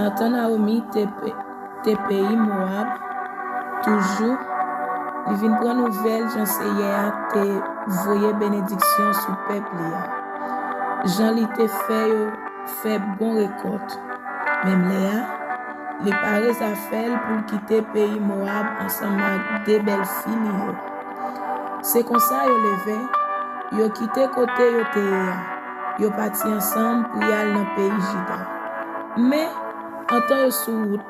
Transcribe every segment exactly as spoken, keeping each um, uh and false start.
Pandan Nawomi te, pe- te peyi Mowab, toujou, li vin pran nouvèl jan Seyè a te voye benediksyon sou pèp li a, jan li te fè yo fè bon rekòt. Menm lè a, li pare zafè l pou l kite peyi Mowab ansanm ak de bèl fi li yo. Se konsa yo leve, yo kite kote yo te ye a, yo pati ansanm pou y al nan peyi Jida. Men, antan yo sou wout,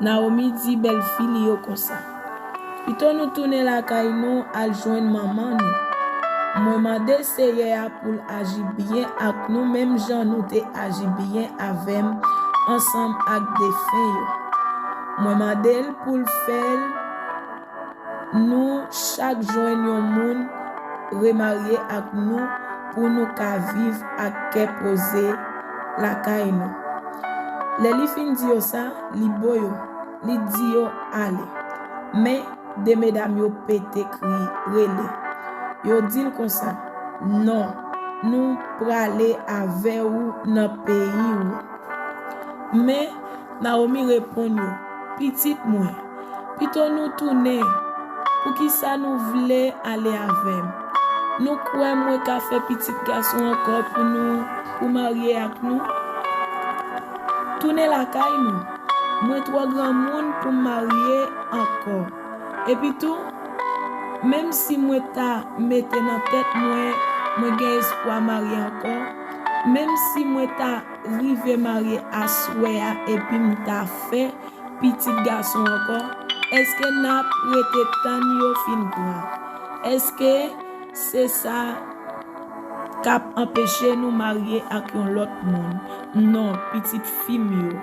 Nawomi di bèl fi li yo konsa: "Pito nou tounen lakay nou al jwenn manman nou. Mwen mande Seyè a pou l aji byen ak nou menm jan nou te aji byen avè m ansanm ak defen yo. Mwen mande l pou l fè l nou chak jwenn yon moun remarye ak nou pou nou ka viv ak kè poze lakay nou." Lè li fin di yo sa, li bo yo, li di yo ale. Men, de medam yo pete kri, rele. Yo di l konsa: "Non, nou prale avè w nan peyi w." Men, Nawomi reponn yo: "Pitit mwen, pito nou tounen. Poukisa nou vle ale avè m? Nou kwè mwen ka fè pitit gason ankò pou nou, pou marye ak nou? Tounen lakay nou. Mwen twò granmoun pou m marye ankò. Epitou, menm si mwen ta mete nan tèt mwen, mwen gen espwa marye ankò, menm si mwen ta rive marye aswè a epi m ta fè pitit gason ankò, èske n ap rete tann yo fin gran? Èske se sa k ap anpeche nou marye ak yon lòt moun? Non, pitit fi m yo.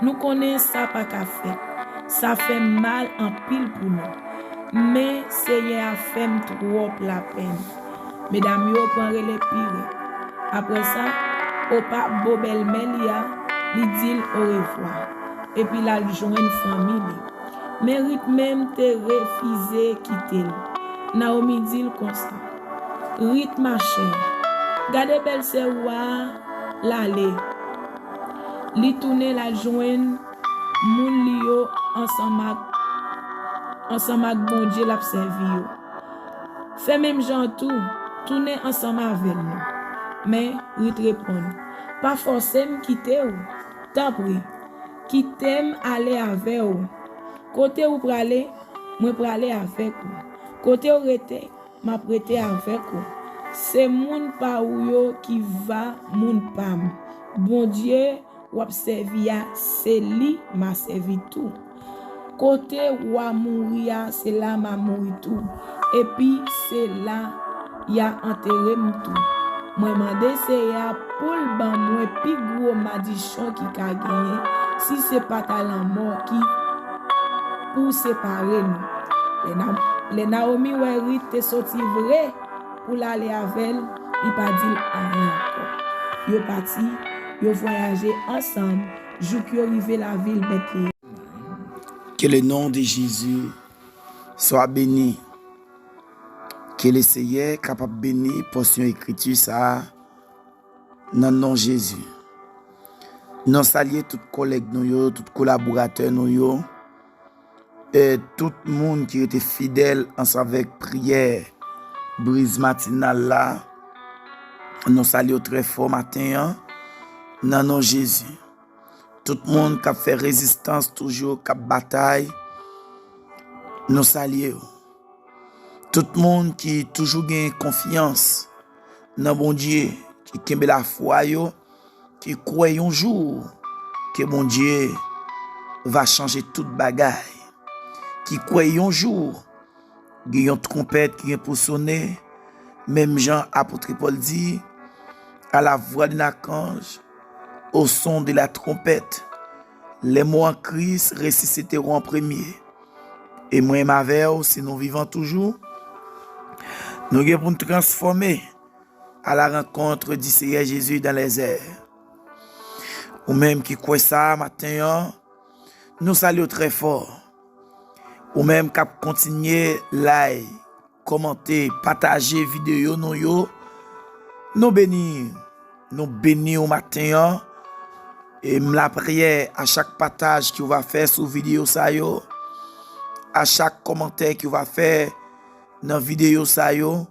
Nou konnen sa pa ka fèt. Sa fè m mal anpil pou nou. Men Seyè a fè m twòp lapenn." Medam yo pran rele pi rèd. Apre sa, Opa bo bèlmè li a, li di l orevwa, epi l al jwenn fanmi li. Men Rit menm te refize kite l. Nawomi di l konsa: "Rit, machè, gade bèlsè ou a, l ale. Li tounen l al jwenn moun li yo ansanm ak, ansanm ak Bondye l ap sèvi yo. Fè menm jan an tou, tounen ansanm avè l non." Men Rit reponn: "Pa fòse m kite w. Tanpri, kite m ale avè w. Kote ou prale, mwen prale avèk ou. Kote w rete, m ap rete avèk ou. Se moun pa ou yo ki va moun pa m. Bondye w ap sèvi a, se li m a sèvi tou. Kote w a mouri a, se la m a mouri tou. Epi se la y a antere m tou. Mwen mande Seyè a pou l ban mwen pi gwo madichon ki ka genyen, si se pa ta lanmò ki pou separe nou." Lè Na-, lè Nawomi wè Rit te soti vre pou l ale avè l, li pa di l anyen ankò. Yo pati, yo vwayaje ansanm, jouk yo rive lavil Bètleyèm. Que le nom de Jésus soit béni. Que le Seyè kapab beni pòsyon ekriti sa a nan non Jezi. Nou salye tout kòlèg nou yo, tout kolaboratè nou yo, e tout moun ki rete fidèl ansanm avèk priyè briz matinal la. Nou salye w trè fò maten an nan non Jezi. Tout moun k ap fè rezistans toujou, k ap batay, nou salye w. Tout moun ki toujou gen konfyans nan Bondye, ki kenbe lafwa yo, ki kwè yon jou ke Bondye va chanje tout bagay, ki kwè yon jou gen yon twonpèt ki gen pou sonnen, menm jan apot Pòl di, à la voix d'un archange, au son de la trompette, les morts en Christ ressusciteront en premier. E mwen menm avè w, si nou vivan toujou, nou gen pou n transfòme à la rencontre du Seigneur Jésus dans les airs. Ou menm ki kwè sa maten an, nou salye w trè fò. Ou menm k ap kontinye like, kòmante, pataje videyo nou yo, nou beni, nou beni w maten an. E m lapriyè a chak pataj ke w va fè sou videyo sa yo, a chak kòmantè ke w va fè nan videyo sa yo,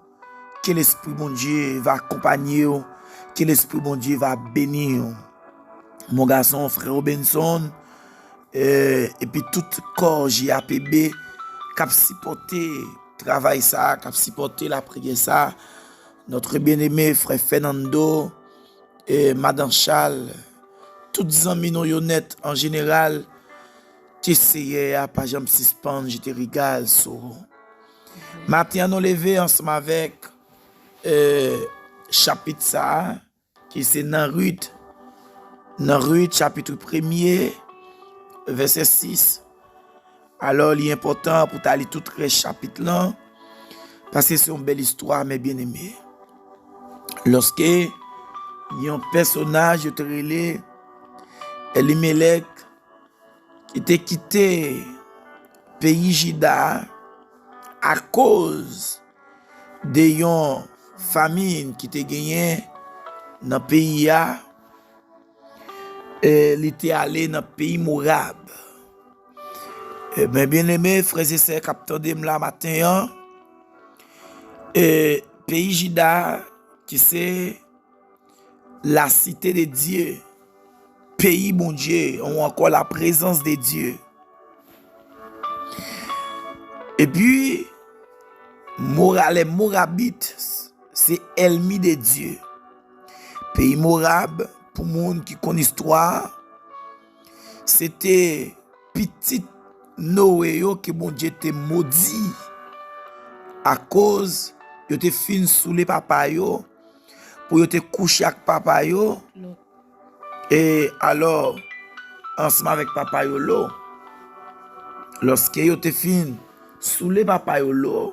ke Lespri Bondye va akonpanye w, ke Lespri Bondye va beni w. Mon gason, frè Robinson, e, epi tout kò J A P B k ap sipòte travay sa, k ap sipòte lapriyè sa, notre bien-aimé frè Fernando, e, madan Chal, tout zanmi nou yo nèt an jeneral, ke Seyè a pa janm sispann jete riga l sou ou. Maten an, nou leve ansanm avèk, e, chapit sa a, ki se nan Rit, nan Rit, chapit premye, vèsè sis. Alò, li enpòtan pou ta li tout rès chapit lan, paske se yon bèl istwa, mes bien-aimés. Lòske yon pèsonaj yo te rele Elimelèk, ki te kite peyi Jida a akoz de yon famin ki te genyen nan peyi a, e li te ale nan peyi Moab. Ebyen, byeneme, frè e sè k ap tande m la maten an, e peyi Jida, ki se la cité de Dieu, peyi Bondye, ou ankò la présence de Dieu. Epi, Mora-, les Morabites, se ènmi de Dye. Peyi Morab, pou moun ki konn istwa, se te pitit Noe yo ke Bondye te modi akoz yo te fin soule papa yo, pou yo te kouche ak papa yo. E alò, ansanm avèk papa yo Lo, lòske yo te fin soule papa yo Lo,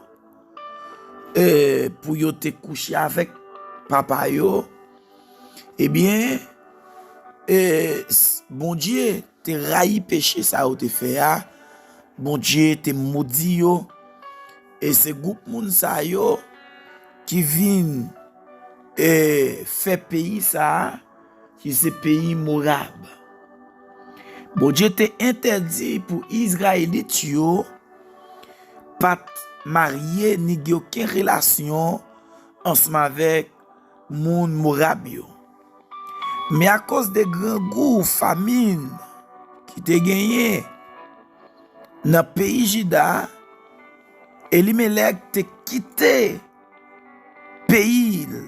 e, pou yo te kouche avèk papa yo, ebyen, e, s-, Bondye te rayi peche sa yo te fè a, Bondye te modi yo, e se gwoup moun sa yo ki vin, e, fè peyi sa a, ki se peyi Morab. Bondye te entèdi pou Izrayelit yo pa t marye ni gen okenn relasyon ansanm avèk moun Morab yo. Men akoz de grangou, famin ki te genyen nan peyi Jida, Elimelèk te kite peyi l.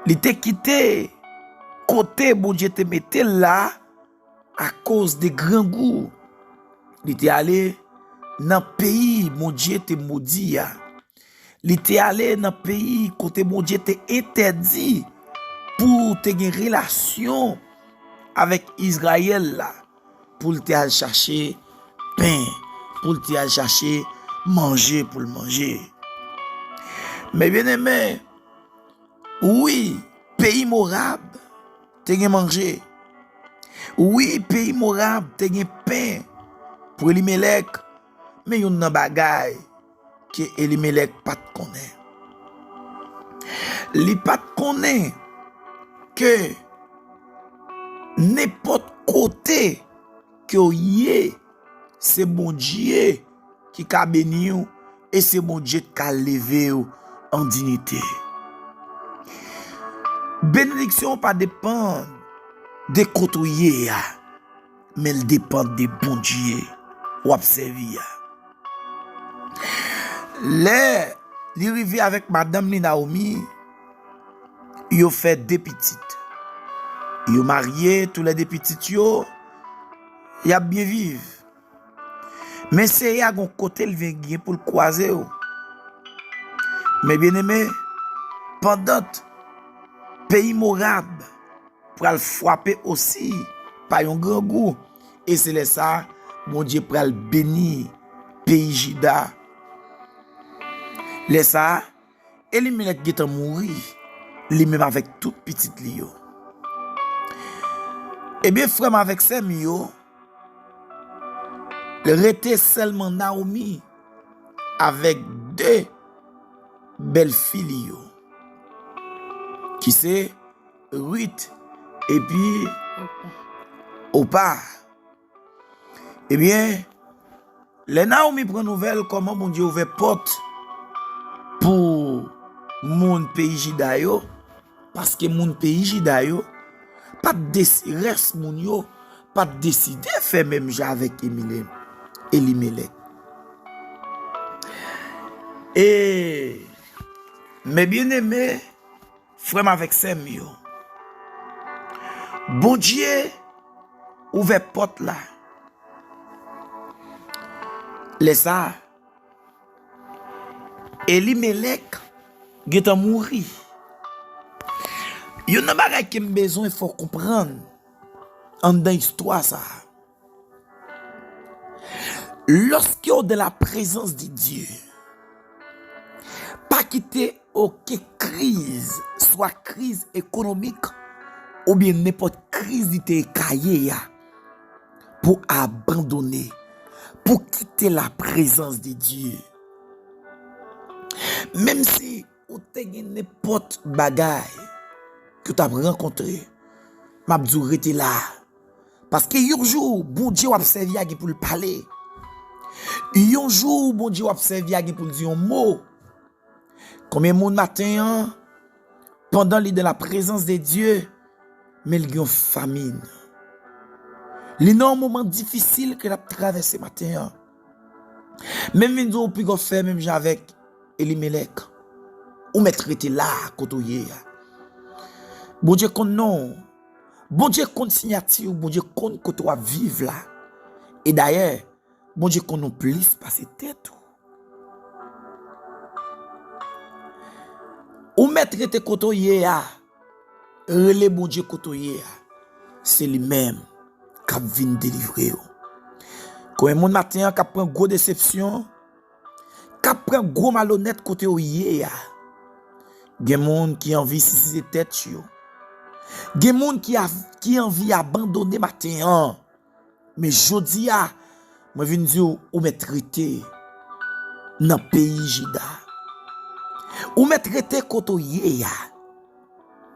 Li te kite kote Bondye te mete l la akoz de grangou. Li te ale nan peyi Bondye te modi a. Li te ale nan peyi kote Bondye te entèdi pou te gen relasyon avèk Izrayèl la, pou l te al chache pen, pou l te al chache manje pou l manje. Men byeneme, wi, peyi Morab te gen manje. Wi, peyi Morab te gen pen pou Elimelèk, men youn nan bagay ke Elimelèk pa t konnen. Li pa t konnen ke nenpòt kote ke w ye, se Bondye ki ka beni w e se Bondye ki ka leve w an diyite. Benediksyon w pa depann de kote w ye a, men l depann de Bondye w ap sèvi a. Lè li rive avèk madanm li Nawomi, yo fè de pitit. Yo marye, toulède pitit yo, y ap byen viv. Men Seyè a gon kote l vin gen pou l kwaze yo. Men byeneme, pandan peyi Morab pral frape osi pa yon grangou, e se lè sa a Bondye pral beni peyi Jida. Lè sa a, Elimelèk gentan mouri, li menm avèk tout pitit li yo. Ebyen, frè m avèk sè m yo, rete sèlman Nawomi avèk de bèlfi li yo, ki se Rit epi Opa. Ebyen, lè Nawomi pran nouvèl kòman Bondye ouvè pòt pou moun peyi Jida yo, paske moun peyi Jida yo pa t desi-, rès moun yo pa t deside fè menm jan avèk Emile-, Elimelèk. E, men byeneme, frè m avèk sè m yo, Bondye ouvè pòt la. Lè sa a, Elimelèk gentan mouri. Youn nan bagay ke m bezwen fè w konprann anndan istwa sa a, lorsque dans la présence de Dieu, pa kite okenn kriz, swa kriz ekonomik oubyen nenpòt kriz li te ka ye a, pou abandone, pou kite la prezans de Dye. Menm si ou te gen nenpòt bagay ke w t ap rankontre, m ap di w rete la. Paske yon jou, Bondye w ap sèvi a gen pou l pale. Yon jou, Bondye w ap sèvi a gen pou l di yon mo. Konbyen moun maten an, pandan li dans la présence de Dieu, men l gen yon famin. Li nan yon moman difisil ke l ap travèse maten an. Men m vin di w, ou piga w fè menm jan avèk Elimelèk. Ou mèt rete la kote w ye a. Bondye konn non w. Bondye konn siyati w. Bondye konn kote w ap viv la. E dayè, Bondye konn ou plis pase tèt ou. Ou mèt rete kote w ye a. Rele Bondye kote w ye a. Se li menm k ap vin delivre w. Konbyen moun maten an k ap pran gwo desepsyon, k ap pran gwo malonèt kote w ye a? Gen moun ki anvi sisite tèt yo. Gen moun ki av-, ki anvi abandone maten an. Men jodi a, mwen vin di w, ou mèt rete nan peyi Jida. Ou mèt rete kote w ye a.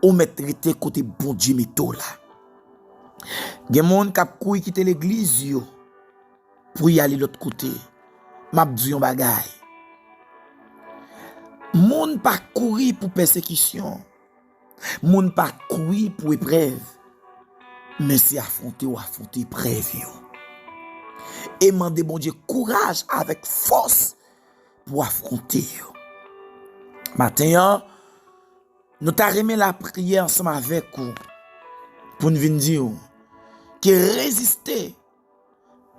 Ou mèt rete kote Bondye mete w la. Gen moun k ap kouri kite legliz yo pou y ale lòt kote. M ap di w yon bagay. Moun pa kouri pou pèsekisyon. Moun pa kouri pou eprèv, men se afwonte w afwonte eprèv yo. E mande Bondye kouraj avèk fòs pou afwonte yo. Maten an, nou ta renmen lapriyè ansanm avèk ou pou n vin di w ke reziste.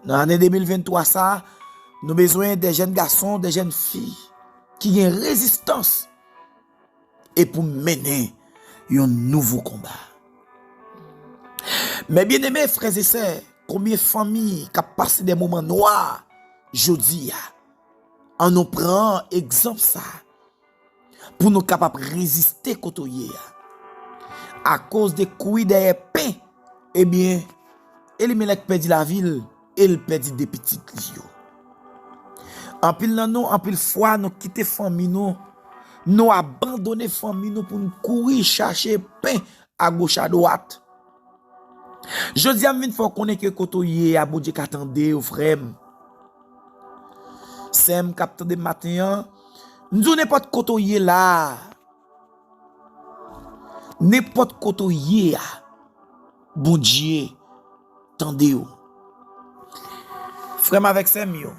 Nan ane de mil venntwa sa a, nou bezwen de jèn gason, de jèn fi ki gen rezistans e pou mennen yon nouvo konba. Men byeneme, frè e sè, konbyen fanmi k ap pase de moman nwa jodi a? Ann nou pran egzanp sa a. Pou nou kapab reziste kote w ye a. Akoz de kouri dèyè pen, ebyen, Elimelèk pèdi lavi l e l pèdi de pitit li yo. Anpil nan nou, anpil fwa, nou kite fanmi nou, nou abandone fanmi nou pou n kouri chache pen agoch adwat. Jodi a, m vin fè w konnen ke kote w ye a, Bondye ka tande w, frè m. Sè m k ap tande m maten an, m di w nenpòt kote w ye la a, nenpòt kote w ye a, Bondye tande w. Frè m avèk sè m yo,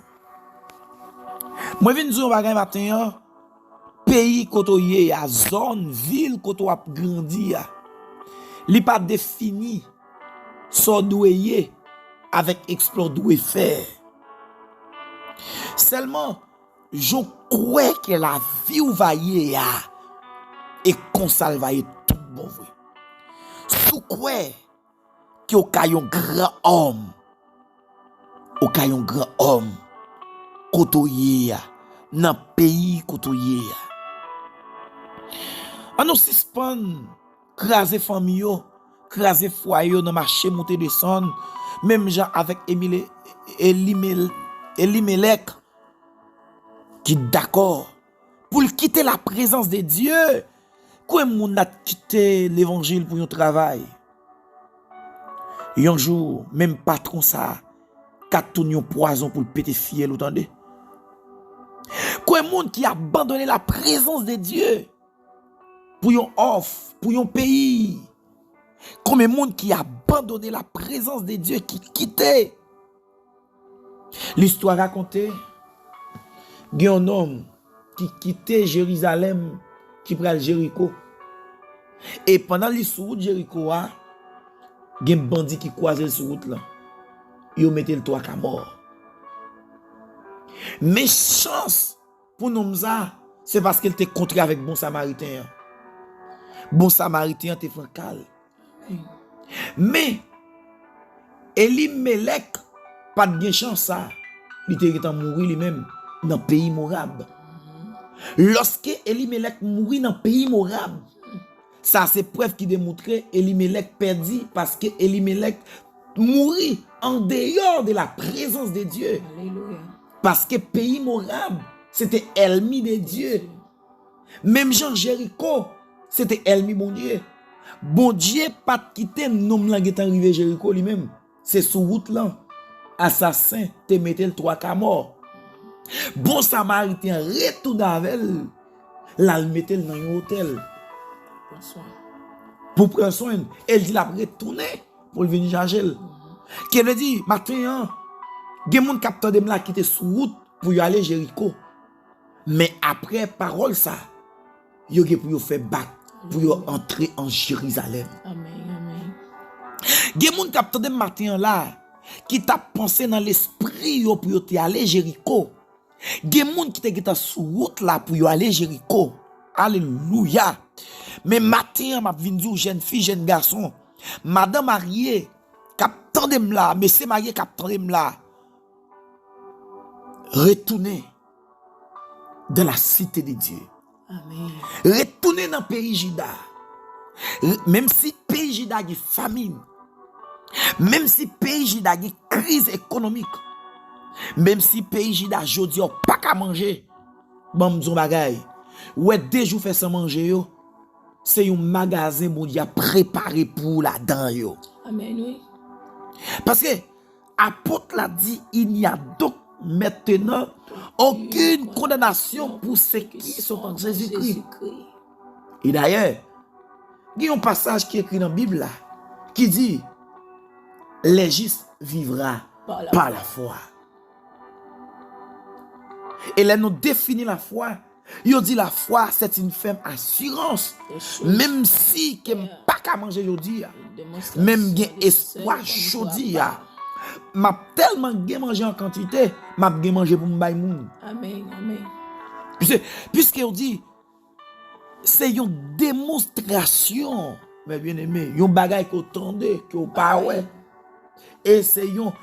mwen vin di w yon bagay maten an, peyi kote w ye a, zòn, vil kote w ap grandi a, li pa defini sa w dwe ye avèk eksplwa w dwe fè. Sèlman, jan w kwè ke lavi w va ye a, e konsa l va ye tout bon vre. Si w kwè ke w ka yon gran òm, ou ka yon gran òm kote w ye a, nan peyi kote w ye a. Ann nou sispann kraze fanmi yo, kraze fwaye yo nan mache moute desann, menm jan avèk Emile-, Elimel-, Elimelèk ki dakò pou l kite la prezans de Dye. Konbyen moun la t kite levanjil pou yon travay? Yon jou, menm patwon sa a ka tounen yon pwazon pou l pete fyèl ou, tande. Konbyen moun ki abandone la prezans de Dye pou yon òf, pou yon peyi? Konbyen moun ki abandone la prezans de Dye, ki kite? Listwa rakonte, gen yon nonm ki kite Jerizalèm, ki pral Jeriko. E pandan li sou wout Jeriko a, gen bandi ki kwaze l sou wout lan. Yo mete l twa ka mò. Men chans pou nonm sa, se paske l te kontre avèk bon Samariten an. Bon Samariten an te fè kal. Men, Elimelèk pa t gen chans sa. Li te gentan mouri li menm nan peyi Morab. Lòske Elimelèk mouri nan peyi Morab, sa se prèv ki demontre Elimelèk pèdi, paske Elimelèk mouri andeyò de la prezans de Dye. Alelouya. Paske peyi Morab, se te ènmi de Dye. Menm jan Jeriko, se te ènmi Bondye. Bondye pa t kite nonm lan gentan rive Jeriko li menm. Se sou wout lan, asasen te mete l twa ka mò. Bon Samariten an retounen avè l, l al mete l nan yon otèl pou pran swen l. E l di l ap retounen pou l vin chaje l. Ki vle di, maten an, gen moun k ap tande m la ki te sou wout pou yo ale Jeriko. Men apre pawòl sa, yo gen pou yo fè bak, pou yo antre an Jerizalèm. Amèn, amèn. Gen moun k ap tande m maten an la, ki t ap panse nan lespri yo pou yo te ale Jeriko. Gen moun ki te gentan sou wout la pou yo ale Jeriko. Alelouya! Men maten an, m ap vin di w, jèn fi, jèn gason, madan marye, k ap tande m la, mesye marye k ap tande m la, retounen dans la cité de Dieu. Amèn. Retounen nan peyi Jida. Re- Menm si peyi Jida gen famin, menm si peyi Jida gen kriz ekonomik, menm si peyi Jida jodi a w pa ka manje, ban m di w yon bagay. Ou wè de jou fè san manje yo, se yon magazen Bondye ap prepare pou ou ladan yo. Amèn, wi. Paske apot la di, il n'y a donc maintenant aucune condamnation pour ceux qui sont en Jésus-Christ. E dayè, gen yon pasaj ki ekri nan Bib la ki di, le juste vivra par la foi. E lè nou defini lafwa, yo di lafwa, c'est une ferme assurance. Menm si ke m pa ka manje jodi a, men m gen espwa jodi a. M ap tèlman gen manje an kantite, m ap gen manje pou m bay moun. Amèn, amèn. Piske, piske yo di, se yon demonstrasyon, mes bien-aimés, yon bagay ke w tande, ke w pa wè. E se yon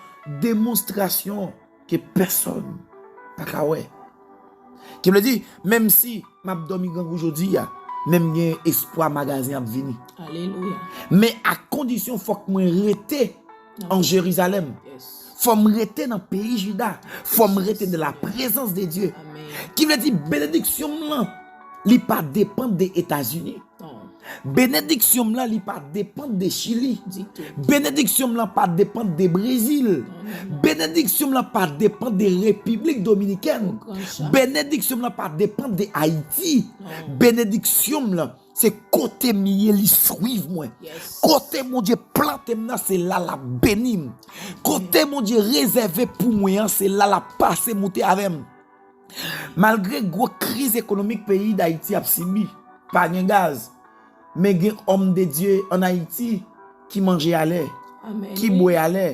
demonstrasyon ke pèsonn pa ka wè. Ki vle di, menm si m ap dòmi grangou jodi a, men m gen espwa magazen ap vini. Alelouya. Men a kondisyon fòk mwen rete an Jerizalèm. Fò m rete nan peyi Jida. Fò m rete de la prezans de Dye. Amèn. Ki vle di, benediksyon m lan, li pa depann de Etazini. Benediksyon m lan, li pa depann de Chili. Ditou. Benediksyon m lan pa depann de Brezil. Non, non, non. Benediksyon m lan pa depann de Repiblik Dominikèn. Benediksyon m lan pa depann de Ayiti. Non. Benediksyon m lan, se kote m ye, li swiv mwen. Yes. Kote Bondye plante m nan, se la l ap beni m. Kote Bondye rezève pou mwen an, se la l ap pase moute avè m. Malgre gwo kriz ekonomik peyi Dayiti ap sibi, pa gen gaz, men gen òm de Dye ann Ayiti ki manje alè, ki bwè alè,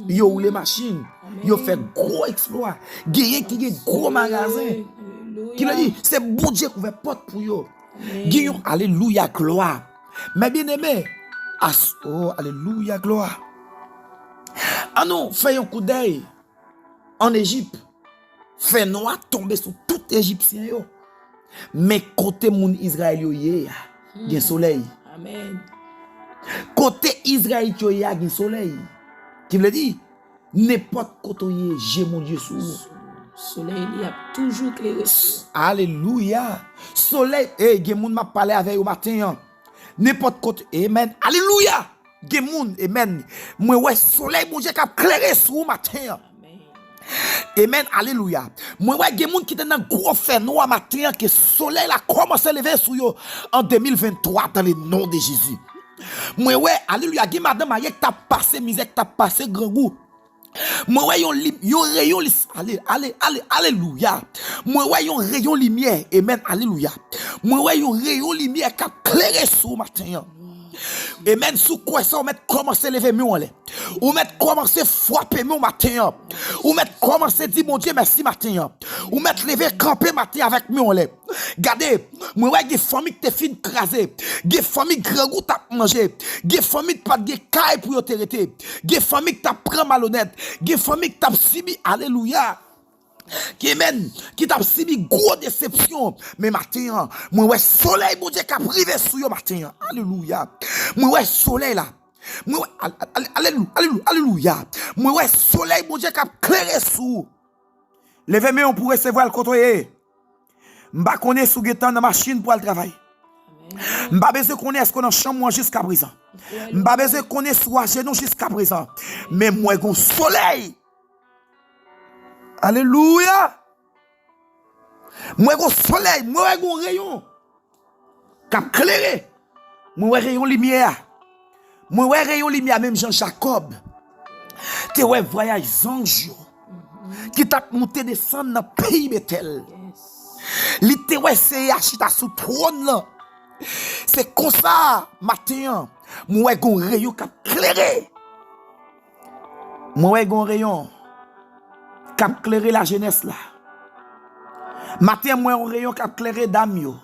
yo woule machin, yo fè gwo eksplwa. Genyen ki gen gwo magazen. Ki vle di, se Bondye k ouvè pòt pou yo. Gen yon, alelouya, glwa. Mes bien-aimés, as, oh, alelouya, glwa. Ann nou fè yon koudèy ann Ejip. Fènwa tonbe sou tout Ejipsyen yo. Men kote moun Izrayèl yo ye a, gen solèy. Amèn. Kote Izrayèl yo ye a, gen solèy. Ki vle di, nenpòt kote w ye, je Bondye sou ou. Solèy li ap toujou klere sou ou. Alelouya. Solèy, e gen moun m ap pale avè yo maten an. Nenpòt kote, amen. Alelouya. Gen moun, amen. Mwen wè solèy Bondye k ap klere sou ou maten an. Amen, alelouya. Mwen wè gen moun ki te nan gwo fènwa maten an, ke solèy la kòmanse leve sou yo an de mil venntwa, dans le nom de Jésus. Mwen wè, alelouya, gen madan marye k t ap pase mizè, k t ap pase grangou. Mwen wè yon, li- yon reyon, li- ale, ale, ale, alelouya. Mwen wè yon reyon limyè, amen, alelouya. Mwen wè yon reyon limyè k ap klere sou ou maten an. Amen. Si w kwè sa, ou mèt kòmanse leve men w anlè. Ou mèt kòmanse frape men w maten an. Ou mèt kòmanse di Bondye mèsi maten an. Ou mèt leve kanpe maten avèk men w anlè. Gade, mwen wè gen fanmi ki te fin kraze. Gen fanmi grangou t ap manje. Gen fanmi ki pa t gen kay pou yo te rete. Gen fanmi ki t ap pran malonèt. Gen fanmi ki t ap sibi, alelouya. Ki, amen, ki t ap sibi gwo desepsyon. Men maten an, mwen wè solèy Bondye k ap rive sou yo maten an. Alelouya. Mwen wè solèy la. Mwen wè, al- al- al- alelu- alelu- alelouya. Mwen wè solèy Bondye k ap klere sou ou. Leve men w pou resevwa l kote w ye. M pa konnen si w gentan nan machin pou al travay. M pa bezwen konnen èske w nan chanm ou an jiska prezan. M pa bezwen konnen si w ajenou jiska prezan. Men mwen gon solèy. Alelouya. Mwen gon solèy, mwen wè gon reyon k ap klere. Mwen wè reyon limyè a. Mwen wè reyon limyè a, menm jan Jakòb te wè vwayaj zanj yo ki t ap moute desann nan peyi Betèl. Li te wè Seyè a chita sou twòn lan. Se konsa, maten an, mwen wè gon reyon k ap klere. Mwen wè gon reyon k ap klere lajenès la. Maten an, mwen wè yon reyon k ap klere dam yo.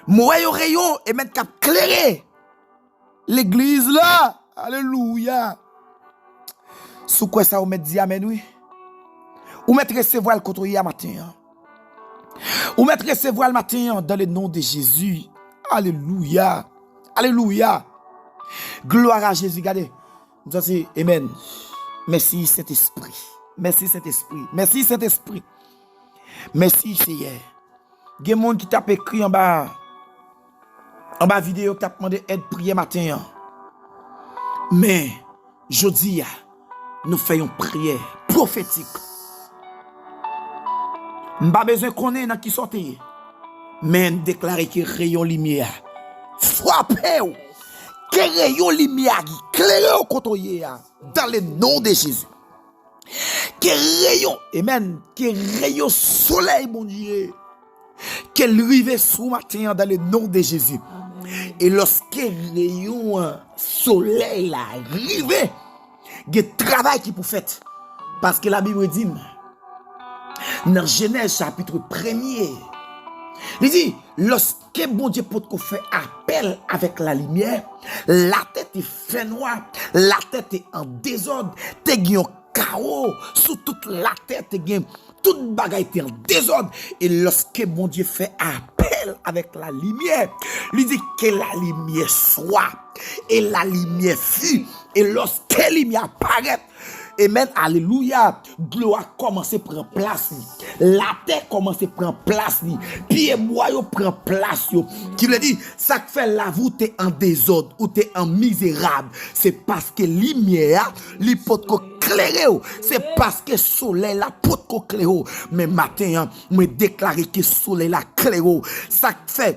Mwen wè yon reyon, amen, k ap klere legliz la. Alelouya. Si w kwè sa, ou mèt di amèn, wi. Ou mèt resevwa l kote w ye a maten an. Ou mèt resevwa l maten an, dans le nom de Jésus. Alelouya. Alelouya. Glwa a Jezi. Gade. M santi, amen. Mèsi, Sentespri. Mèsi, Sentespri. Mèsi, Sentespri. Mèsi, Seyè. Gen moun ki t ap ekri anba, anba videyo ki t ap mande èd priyè maten an. Men, jodi a, nou fè yon priyè pwofetik. M pa bezwen konnen nan kisa w te ye. Men, m deklare ke reyon limyè a frape w. Ke reyon limyè a klere w kote w ye a. Dans le nom de Jésus. Ke reyon, amen, ke reyon solèy Bondye, ke l rive sou w maten an dans le nom de Jésus. E lòske reyon an, solèy la rive, gen travay ki pou fèt. Paske Labib di m, nan Jenèz chapit premye, li di, lòske Bondye potko fè apèl avèk lalimyè, latè te fènwa, latè te an dezòd, te gen yon kawo sou tout latè, te gen tout bagay te an dezòd. E lòske Bondye fè apèl avèk lalimyè, li di, que la lumière soit, et la lumière fut. E lòske limyè a parèt, amen, alelouya, dlo a kòmanse pran plas li. Latè kòmanse pran plas li. Pyebwa yo pran plas yo. Ki vle di, sa k fè lavi w te an dezòd, ou te an mizerab, se paske limyè a, li potko klere w. Se paske solèy la potko klere w. Men maten an, mwen deklare ke solèy la klere w. Sa k fè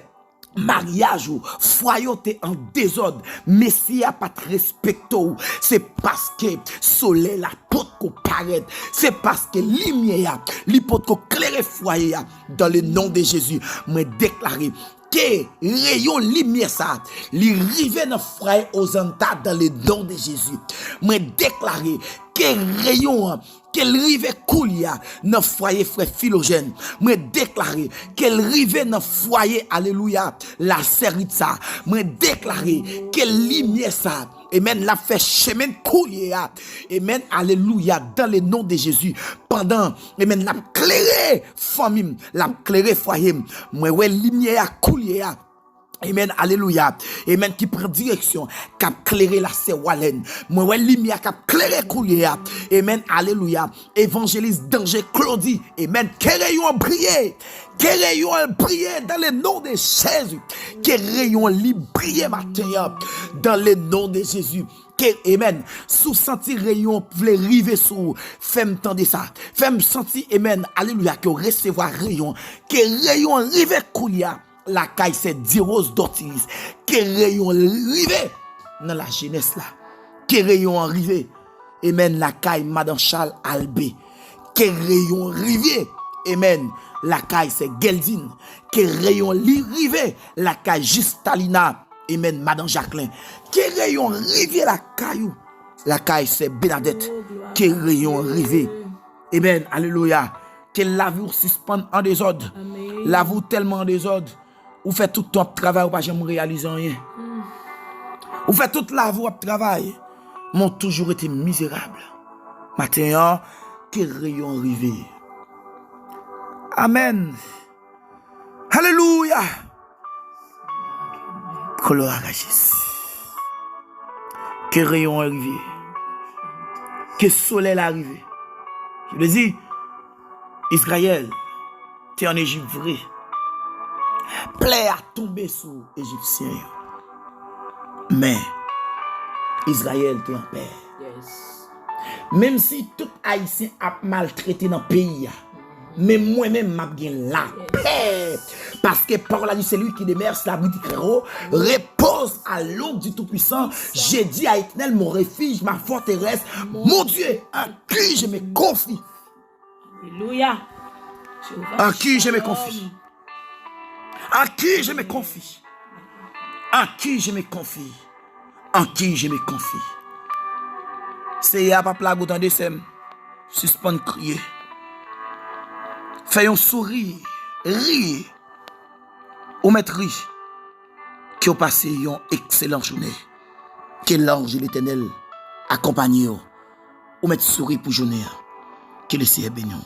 maryaj ou, fwaye w te an dezòd, mesye a pa t respekte w, se paske solèy la potko parèt, se paske limyè a, li potko klere fwaye a. Dans le nom de Jésus, mwen deklare ke reyon limyè sa, li rive nan fwaye Ozanta dans le nom de Jésus. Mwen deklare ke reyon an, ke l rive koulye a nan fwaye frè Filojèn. Mwen deklare ke l rive nan fwaye, alelouya, la sè Ritza. Mwen deklare ke limyè sa, amen, l ap fè chemen koulye a. Amen, alelouya, dans le nom de Jésus. Pandan, amen, l ap klere fanmi m, l ap klere fwaye m. Mwen wè limyè a koulye a. Amen, alelouya. Amen, ki pran direksyon, k ap klere la sè Walèn. Mwen wè limyè k ap klere koulye a. Amen, alelouya. Evanjelis Danje Claudy. Amen. Ke reyon an briye. Ke reyon an briye dans le nom de Jésus. Ke reyon an li briye maten an dans le nom de Jésus. Ke, amen. Si w santi reyon vle rive sou ou, fè m tande sa. Fè m santi, amen, alelouya, ke w resevwa reyon. Ke reyon rive koulye a lakay sè Dirose Dortilis. Ke reyon rive nan lajenès la. Ke reyon an rive, amen, lakay madan Charles Albé. Ke reyon rive, amen, lakay sè Geldine. Ke reyon li rive lakay Justalina, amen, madan Jacquelin. Ke reyon rive lakay ou, lakay sè Bernadette. Ke reyon rive, amen, alelouya. Ke lavi w sispann an dezòd. Lavi w tèlman an dezòd. Ou fè tout tan w ap travay, ou pa janm reyalize anyen. Ou fè tout lavi w ap travay, men w toujou rete mizerab. Maten an, ke reyon rive. Amen. Alelouya. Gloire à Jésus. Ke reyon an rive. Ke solèy la rive. Sa vle di, Izrayèl te an Ejip vre. Plè a tonbe sou Ejipsyen yo. Men, Izrayèl te anpè. Menm si tout Ayisyen ap maltrete nan peyi a, men mwen menm m ap gen lapè. Paske pawòl la di, celui qui demeure sur l'abri du Très-Haut repose à l'ombre du Tout-Puissant. Je dis à l'Éternel, mon refuge, ma forteresse, mon Dieu, en qui je me confie. Alelouya. En qui je me confie. En qui je me confie. En qui je me confie. En qui je me confie. Seyè a p ap lage w tande sè m. Sispann kriye. Fè yon souri. Ri. Ou mèt ri. Ke w pase yon ekselan jounen. Ke lanj de Letènèl akonpanye w. Ou mèt souri pou jounen an. Ke le Seyè beni w.